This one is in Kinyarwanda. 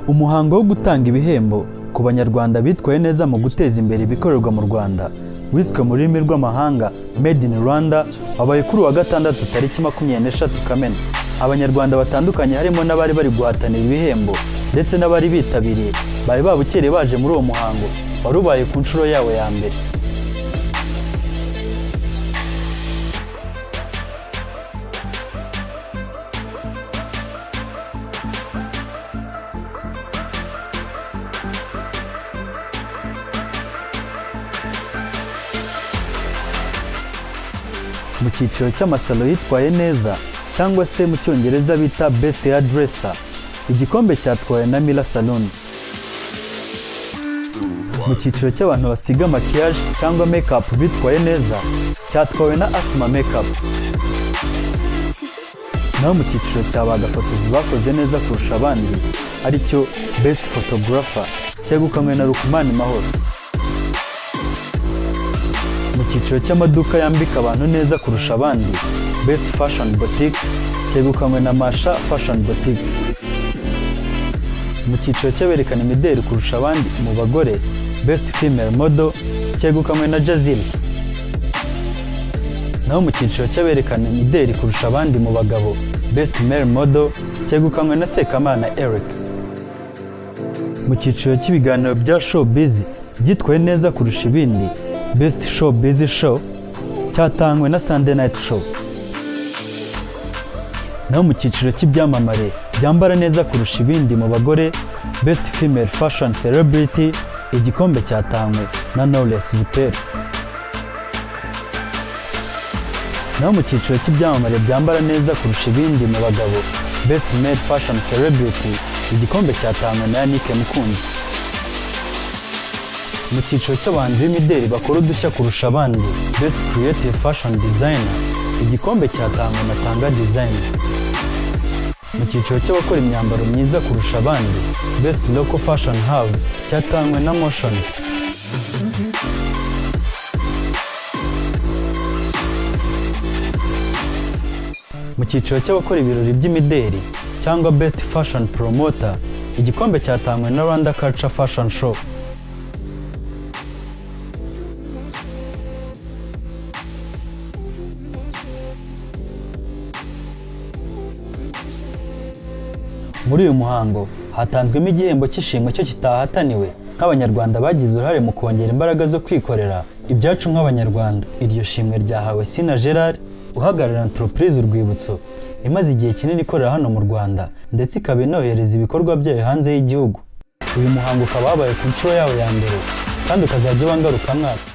Umuhango wo gutanga ibihembo ku Banyarwanda bitwaye neza mu guteza imbere ibikorerwa mu Rwanda, wiswe mu rurimi rw'amahanga Made in Rwanda, wabaye kuri uwa gatandatu tariki 23 Kamena. Abanyarwanda batandukanye, harimo n'abari bari guhatanira ibihembo ndetse n'abari bitabiriye, bari babukereye baje muri uwo muhango wari ubaye ku nshuro yawo ya mbere. Mu cyiciro cy'amasalo yitwaye neza, cyangwa se mu Cyongereza bita Best Hairdresser, igikombe cyatwawe na Mila Salon. Mu cyiciro cy'abantu basiga maquillage cyangwa makeup bitwaye neza, cyatwawe na Asma Makeup. Naho mu cyiciro cya ba gafotozi bakoze neza kurusha abandi, aricyo Best Photographer, cyegukanywe na Rukumani Mahoro. Mu cyiciro cy'amaduka yambika abantu neza kurusha abandi, Best Fashion Boutique, cyegukanywe na Masha Fashion Boutique. Mu cyiciro cy'aberekana imideli kurusha abandi mu bagore, Best Female Model, cyegukanywe na Jazil. Naho mu cyiciro cy'aberekana imideli kurusha abandi mu bagabo, Best Male Model, cyegukanywe na Sekamana Eric. Mu cyiciro cy'ibiganiro bya showbiz byitwaye neza kurusha ibindi, Best Showbiz Show, cyatangwe na Sunday Night Show. Naho mu cyiciro cy'ibyamamare byambara neza kurusha ibindi mu bagore, Best Female Fashion Celebrity, igikombe cyatangwe na Knowless Butera. Naho mu cyiciro cy'ibyamamare byambara neza kurusha ibindi mu bagabo, Best Male Fashion Celebrity, igikombe cyatangwe na Yannick Mukunzi. Mu cyiciro cy'abahanzi b'imideli bakora udushya kurusha abandi, Best Creative Fashion Designer, igikombe cyatangwe na Tanga Designs. Mu cyiciro cy'abakora imyambaro myiza kurusha abandi, Best Local Fashion House, cyatangwe na Moshions. Mu cyiciro cy'abakora ibirori by'imideli cyangwa Best Fashion Promoter, igikombe cyatangwe na Rwanda Culture Fashion Show. Muri uyu muhango hatanzwemo igihembo cy'ishimwe cyo kitahataniwe, nk'Abanyarwanda bagize uruhare mu kongera imbaraga zo kwikorera ibyacu nk'Abanyarwanda. Iryo shimwe ryahawe Sina Gerard, uhagarariye Entreprise Urwibutso, imaze igihe kinini ikorera hano mu Rwanda, ndetse ikaba inohereza ibikorwa byayo hanze y'igihugu. Uyu muhango ukaba wabaye ku nshuro yawo ya mbere, kandi ukazajya uba ngarukamwaka.